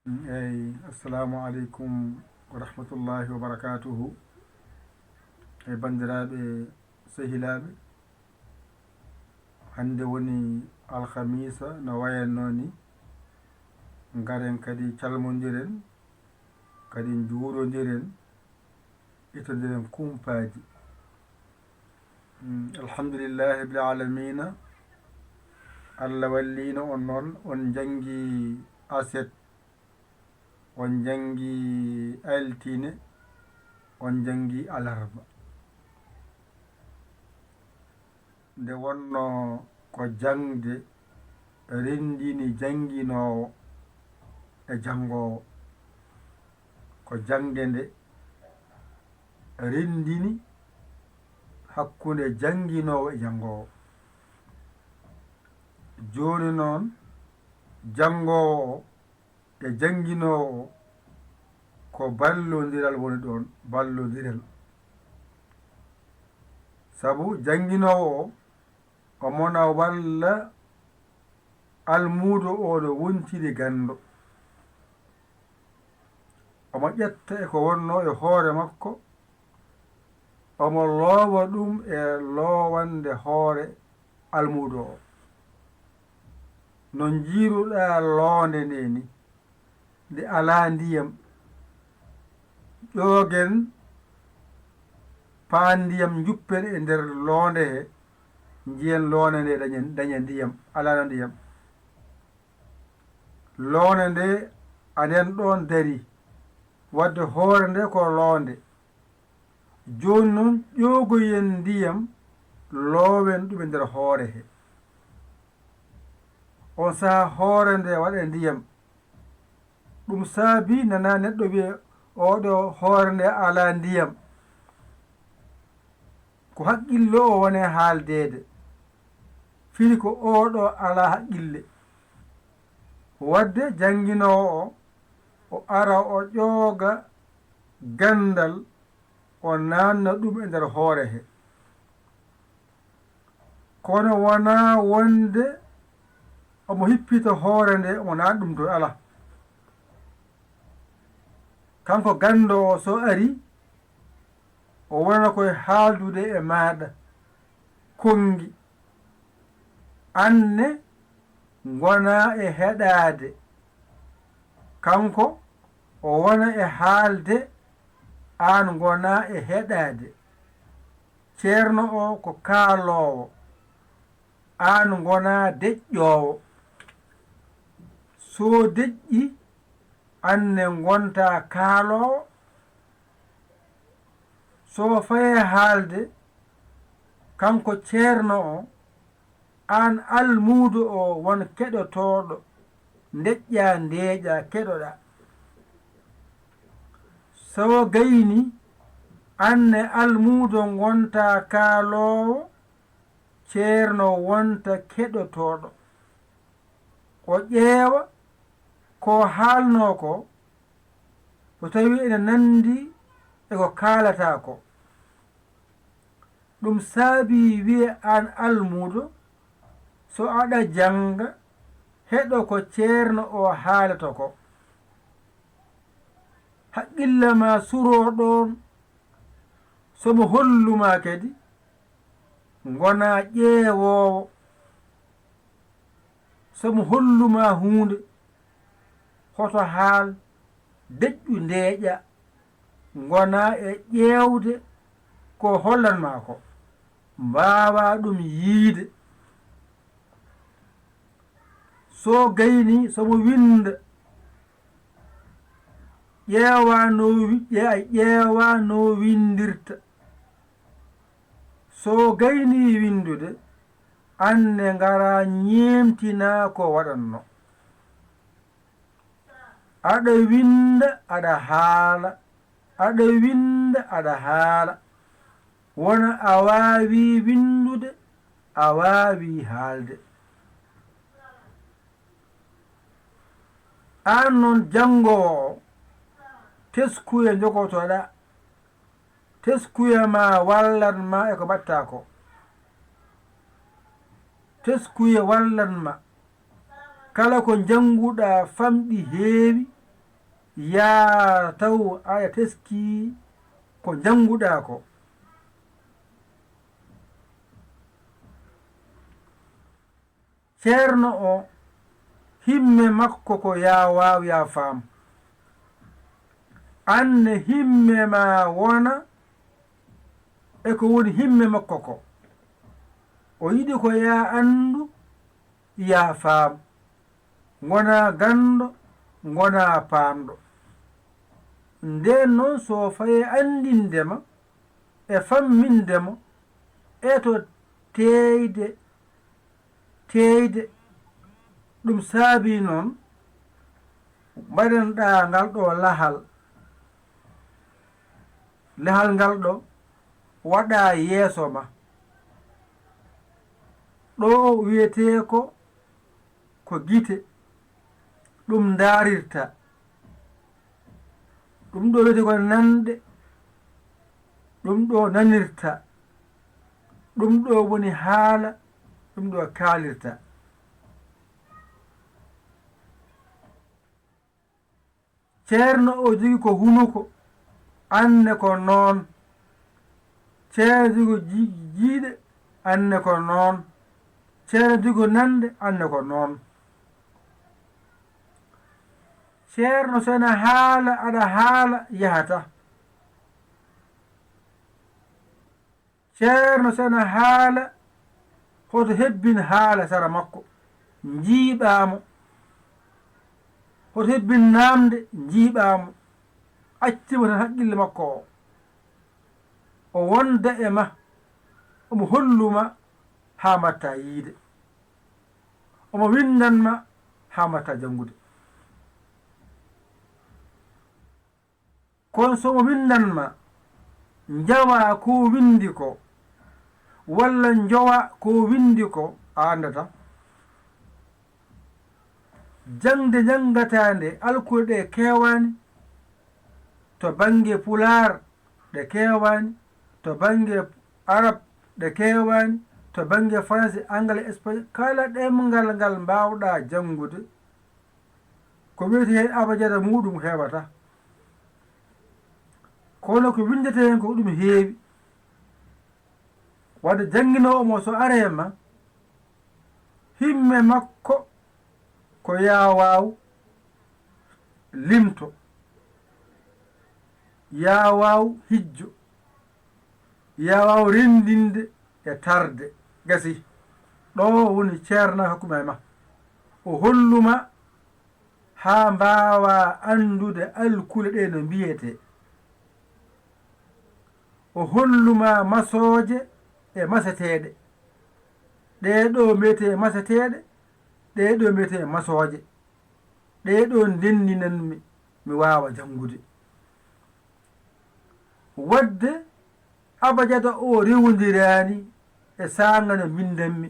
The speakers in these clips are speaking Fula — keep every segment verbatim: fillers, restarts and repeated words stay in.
Eyi, assalamu aleykum wa rahmatullahi wa barakatuhu. E banndiraaɓe sehilaaɓe, hannde woni alhamiisa no wayatnoo ni. Ngaren kadi calmondiren, kadi njuurondiren, ittondiren kumpaaji. Mm, alhamdulillahi rabbil alamina. Allah walliino on noon, on njanngi aset, on njanngi altine, on njanngi alarba. Nde wonnoo ko jaŋde renndini jannginoowo e janngoowo. Ko jaŋde nde renndini hakkunde jannginoowo e janngoowo. Jooni noon, janngoowo o e jannginoowo o, ko ballondiral woni ɗoon, ballondiral. Sabu jannginoowo o, omo na walla almuudo o no wontiri ganndo. Omo ƴetta e ko wonnoo e hoore makko, omo loowa ɗum e loowande hoore almuudo o. No njiiruɗaa loonde nde ni, nde alaa ndiyam, ƴoogen paan ndiyam, njuppen e nder loonde he, njiyen loonde nde daña, daña ndiyam, alaano ndiyam. Loonde nde anen ɗoon darii, wadde hoore nde ko loonde. Jooni noon, ƴoogoyen ndiyam, loowen ɗum e nder hoore he. On sahaa hoore nde waɗa ndiyam. Ɗum saabii nana neɗɗo wiya, "Oɗo hoore nde alaa ndiyam." Ko haqqillo o woni haaldeede. Firi ko oɗo alaa haqqille. Wadde jannginoowo o, o ara o ƴooga ganndal, o naatna ɗum e nder hoore he. Kono wonaa wonde omo hippita hoore nde, omo naatna ɗum toon, alaa. Kanko ganndo o, so ari, o wona koye haaldude e maaɗa, konngi. Aan ne ngonaa e heɗaade. Kanko o wona e haalde, aan ngonaa e heɗaade. Ceerno o ko kaaloowo, aan ngonaa deƴƴoowo. So deƴƴi, aan ne ngontaa kaaloowo. So fayee haalde, kanko ceerno o, aan almuudo o, won keɗotooɗo, ndeƴƴaa ndeeƴaa keɗoɗaa. So gayni, aan ne almuudo ngontaa kaaloowo, ceerno wonta keɗotooɗo. O ƴeewa ko haalnoo ko, so tawii ene nanndi e ko kaalataa ko. Ɗum saabii wiye aan almuudo, so aɗa jannga, heɗo ko ceerno o haalata ko. Haqqille ma suroo ɗoon, so mo hollu ma kadi, ngonaa ƴeewoowo. So mo hollu ma huunde, hoto haal, deƴƴu ndeeƴa, ngonaa e ƴeewde ko hollan ma ko, mbaawaa ɗum yiyde. So gayni, so mo winnda, ƴeewaa no wi-, ƴe-, ƴeewaa no winndirta. So gaynii winndude, aan ne ngaraa ñeemtinaa ko waɗatnoo. Aɗa winnda, aɗa haala, aɗa winnda, aɗa haala. Wona a waawii winndude, a waawii haalde. Aan noon janngoowo o, teskuya njogotoɗaa, teskuya ma wallan ma e ko mbaɗtaa ko. Teskuya wallan ma. Kala ko njannguɗaa famɗi heewi, Yaa taw aɗa teskii ko njannguɗaa ko. Ceerno o, himme makko ko yaa waaw yaa faam. Aan ne himme maa wona e ko woni himme makko ko. O yiɗi ko yaa anndu, yaa faam. Ngonaa ganndo, ngonaa paamɗo. Ndeen noon so fayee anndinde ma e famminde ma e to teeyde, teeyde, ɗum saabii noon mbaɗen-ɗaa ngal ɗo lahal. Lahal ngal ɗo waɗaa yeeso ma. Ɗo wiyetee ko, ko gite, ɗum ndaarirta. Ɗum ɗo wiyetee ko nanɗe, ɗum ɗo nanirta. Ɗum ɗo woni haala, ɗum ɗo kaalirta. Ceerno o jogi ko hunuko, aan ne ko noon. Ceerno jogi ji-, jiiɗe, aan ne ko noon. Ceerno jogi nanɗe, aan ne ko noon. Ceerno so ena haala, aɗa haala, yahata. Ceerno so ena haala, hoto hebbin haala sara makko, njiiɓaa mo. Hoto hebbin naamnde, njiiɓaa mo. Accii mo tan haqqille makko o. O wonda e ma, omo hollu ma haa mbaɗtaa yiyde. Omo winndan ma haa mbaɗtaa janngude. Kono so omo winndan ma, njawaa ko o winndi ko, walla njowaa ko o winndi ko, a anndataa. Jaŋde njanngataa nde, alkule ɗe keewaani, to bannge Pulaar ɗe keewaani, to bannge Arab ɗe keewaani, to bannge Faransi, Angle, Espagnol, kala ɗemngal ngal mbaaw-ɗaa janngude, ko wiyetee heen abajada muuɗum heewataa. Kono ko winndetee heen ko ɗum heewi. Wadde jannginoowo mo so aree ma, himme makko ko yaa waaw limto, yaa waaw hijjo, yaa waaw renndinde e tarde. Gasii. Ɗo woni ceerno hakkunde ma e ma. O hollu ma haa mbaawaa anndude alkule ɗe no mbiyetee. O hollu ma masooje e maseteeɗe. Ɗee ɗo mbiyetee maseteeɗe, ɗee ɗo mbiyetee masooje. Ɗee ɗo ndenndinan-mi, mi waawa janngude. Wadde abajada o rewondiraani e saanga no mbinndan-mi.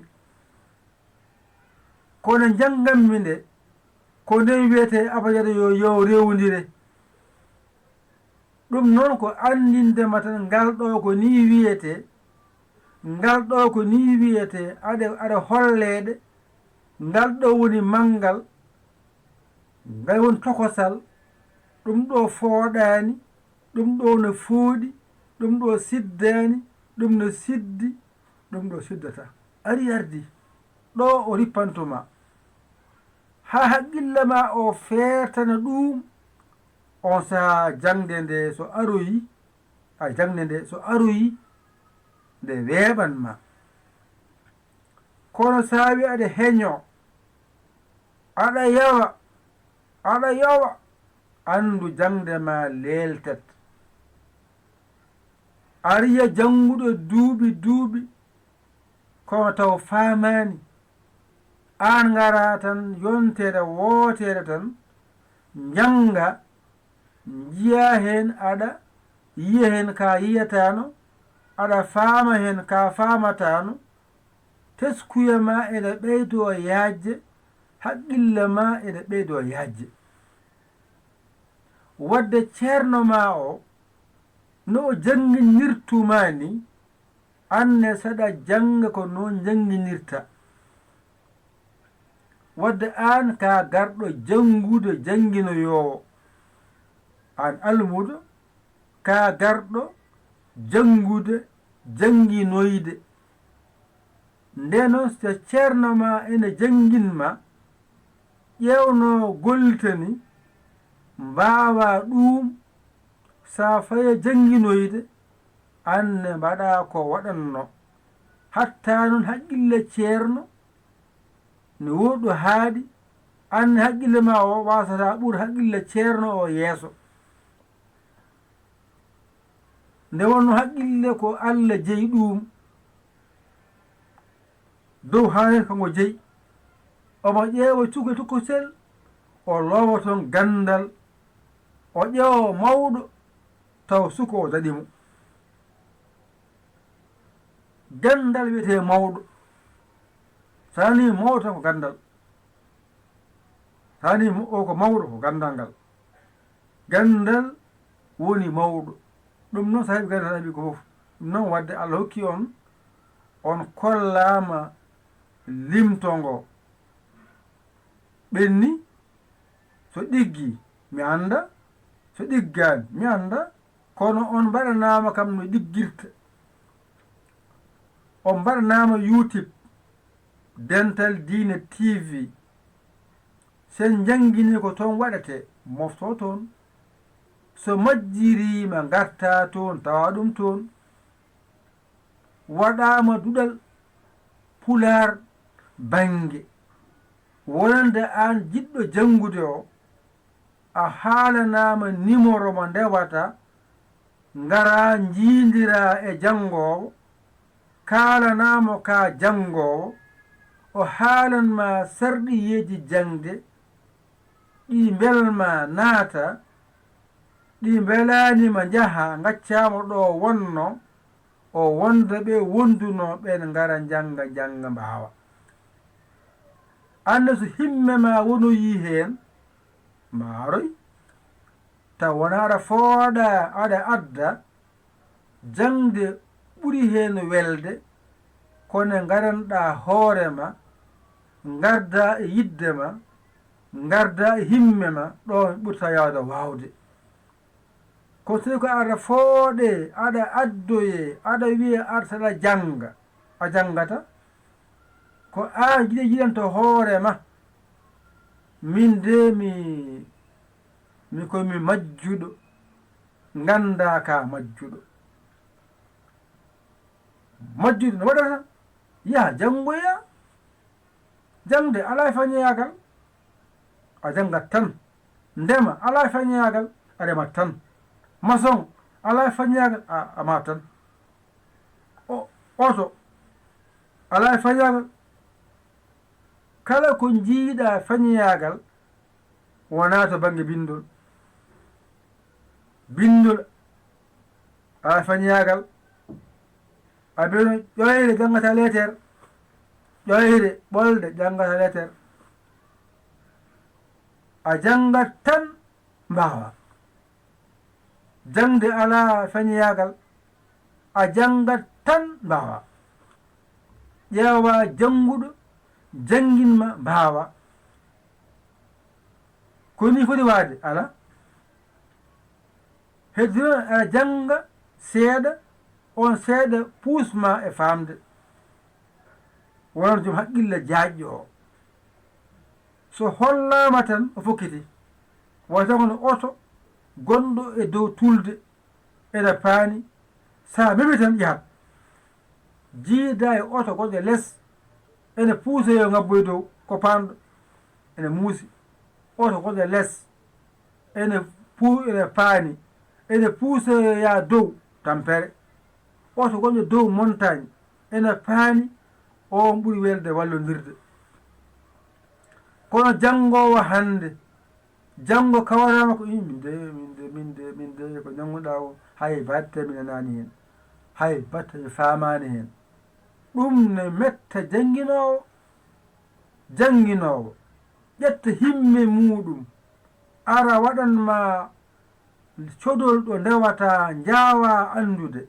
Kono njanngan-mi nde, ko nden wiyetee abajada yo, yo rewondire. Ɗum noon ko anndinde ma tan, ngal ɗo ko nii wiyetee, ngal ɗo ko nii wiyetee, aɗa, aɗa holleede, ngal ɗo woni manngal, ngal woni tokosal, ɗum ɗo fooɗaani, ɗum ɗo no fooɗi, ɗum ɗo siddaani, ɗum no siddi, ɗum ɗo siddata. Ari ardi, ɗo o rippanto ma. Haa haqqille ma o feertana ɗum, on sahaa jaŋde nde so aroyi, a jaŋde nde so aroyi, nde weeɓan ma. Kono so a wi aɗa heño, aɗa yawa, aɗa yowa, anndu jaŋde ma leeltat. A riya jannguɗo duuɓi, duuɓi, kono taw faamaani. Aan ngara tan yontere wootere tan, njannga, njiya heen aɗa yiya heen ka yiyataano, aɗa faama heen ka faamataano, teskuya ma ene ɓeydoo yaajde, haqqille ma ene ɓeydoo yaajde. Wadde ceerno ma o, no o jannginirtu ma ni, aan ne saɗa jannga ko noon njannginirta. Wadde aan ka garɗo janngude jannginoyoowo. Aan almuudo, kaa garɗo janngude, jannginoyde. Ndeno so ceerno ma ene janngin ma, ƴeewno gollitani, mbaawaa ɗuum, sa faye jannginoyde, aan ne mbaɗaa ko waɗanno. Hatta noon haqqille ceerno ne woodi ɗo haaɗi, aan ne haqqille ma o waasata ɓur haqqille ceerno o yeeso. Nde wonno haqqille ko Alla jeyi ɗuum, dow haa heen ko ngo jeyi. Omo ƴeewa cukalel tokosel, o loowa toon ganndal, o ƴeewa mawɗo, taw suka o daɗi mo. Ganndal wiyetee mawɗo. So a nanii mawɗo tan ko ganndal. So a nanii mo-, o ko mawɗo ko ganndal ngal. Ganndal woni mawɗo. Ɗum noon saabi ganndal saabi ko fof. Ɗum noon waɗde Allah hokki on, on kollaama limto ngo. Ɓenni, so ɗiggi, mi annda, so ɗiggaani, mi annda, kono on mbaɗanaama kam no ɗiggirta. On mbaɗanaama YouTube, Dental Diine T V. Sen njanngini ko toon waɗetee, moftoo toon. So majjiriima, ngartaa toon, tawa ɗum toon. Waɗaama duɗal Pulaar bannge. Wonande aan jiɗɗo janngude o, a haalanaama nimoro mo ndewata, ngaraa njiindiraa e janngoowo, kaalanaa mo ka janngoowo, o haalan ma sarɗiyeeji jaŋde, ɗi mbel ma naata, ɗi mbelaani ma njaha, ngaccaa mo ɗo wonno, o wonda ɓe wondunoo ɓeen ngara njannga, njannga mbaawa. Aan ne so himme ma wonoyii heen, maaroy, taw wonaa aɗa fooɗa, aɗa adda, jaŋde ɓuri heen welde, ko nde ngaranɗaa hoore ma, ngardaa e yiɗde ma, ngardaa e himme ma, ɗo ɓurta yaawde waawde. Ko tawi ko aɗa fooɗee, aɗa addoyee, aɗa wiyee aɗa saɗa jannga, a janngata. Ko aan jiɗe jiɗanto hoore ma, min de mi, mi ko mi majjuɗo, nganndaa ka majjuɗo. Majjuɗo no waɗata? Yaha janngoya. Jaŋde alaa e fañoyaagal, a janngat tan. Ndema alaa e fañoyaagal, a remat tan. Masoŋ alaa e fañoyaagal, a, a maat tan. O, oto alaa e fañoyaagal. Kala ko njiiɗaa fañoyaagal, wonaa to bannge binndol. Binndol alaa e fañoyaagal. A mbiyano ƴoyre janngata leeter, ƴoyre ɓolde janngata leeter. A janngat tan mbaawaa. Jaŋde alaa fañoyaagal, a janngat tan mbaawaa. Ƴeewaa jannguɗo, janngin ma mbaawaa. Ko nii foti waade? Alaa. Heddi noon aɗa jannga seeɗa, oon seeɗa puus ma e faamde. Wonano joom haqqille jaajɗo o. So hollaama tan o fokkiti. Wayata kono oto gonɗo e dow tulde ene paani, so a memi tan yahat. Jiidaa e oto gonɗo les ene puusa yo ngabboy dow, ko paanɗo ene muusi. Oto gonɗo les ene pu-, ene paani, ene puusa yo yaa dow tampere. Oto gonɗo dow montagne ene paani, oon ɓuri welde wallondirde. Kono janngoowo hannde, janngo kawrama ko, "Ih, min de, min de, min de, min de, ko njannguɗaa o, hay batte mi nanaani heen, hay batte mi faamaani heen." Ɗum ne metta jannginoowo. Jannginoowo, ƴetta himme muuɗum, ara waɗan ma codol ɗo ndewataa, njaawaa anndude,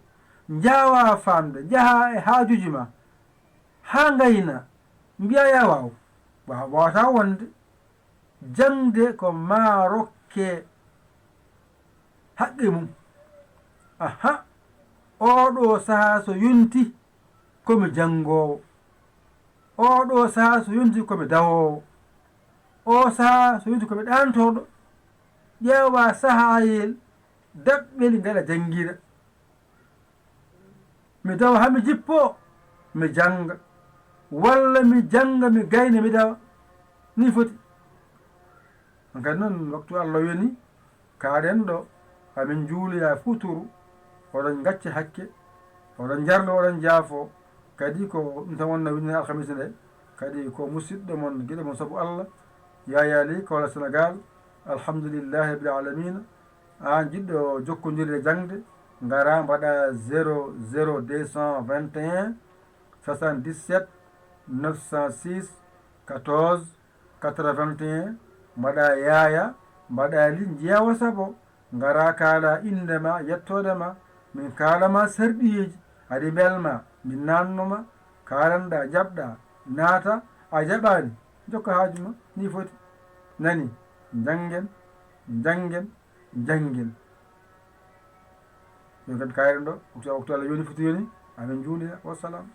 njaawaa faamde, njahaa e haajuuji ma, haa ngayna, mbiyaa yaa waaw, waaw, waawataa wonde. Jaŋde ko maa rokke haqqe mum. Aha, oo ɗoo sahaa so yonti, ko mi janngoowo. Oo ɗoo sahaa so yonti, ko mi dawoowo. Oo sahaa so yonti, ko mi ɗaantooɗo. Ƴeewa sahaayel daɓɓel ngaɗa janngira. Mi dawa haa mi jippoo, mi jannga. Walla mi jannga, mi gayna, mi dawa. Nii foti. Hankadi noon, waktu Allah yoni, kaaɗen ɗo, amin njuuloya futuru, oɗon ngacca hakke, oɗon njarlo, oɗon jaafo. Kadi ko ɗum tan wonna winndere alhamisa nde. Kadi ko musidɗo mon, giɗo mon sabu Allah, Yaya Ly, Kaolack, Sénégal. Alhamdulillahi rabbil alamina. Aan jiɗɗo jokkondirde jaŋde, ngara mbaɗa zéro zéro deux cent vingt et un, soixante-dix-sept, neuf cent six, quatorze, quatre-vingt-un, mbaɗa Yaya, mbaɗa Ly, njeewa sabo, ngara kaala innde ma, yettoode ma, min kaala ma sarɗiyeeji, aɗa mbelma, min naatno ma, kaalanɗa, jaɓɗa, naata, a jaɓaani, jokka haaju ma, nii foti. Nani, njanngen, njanngen, njanngen. Yo kadi kaayre ɗo, waktu, waktu Allah yoni, foti yoni, amin njuulira, wassalam.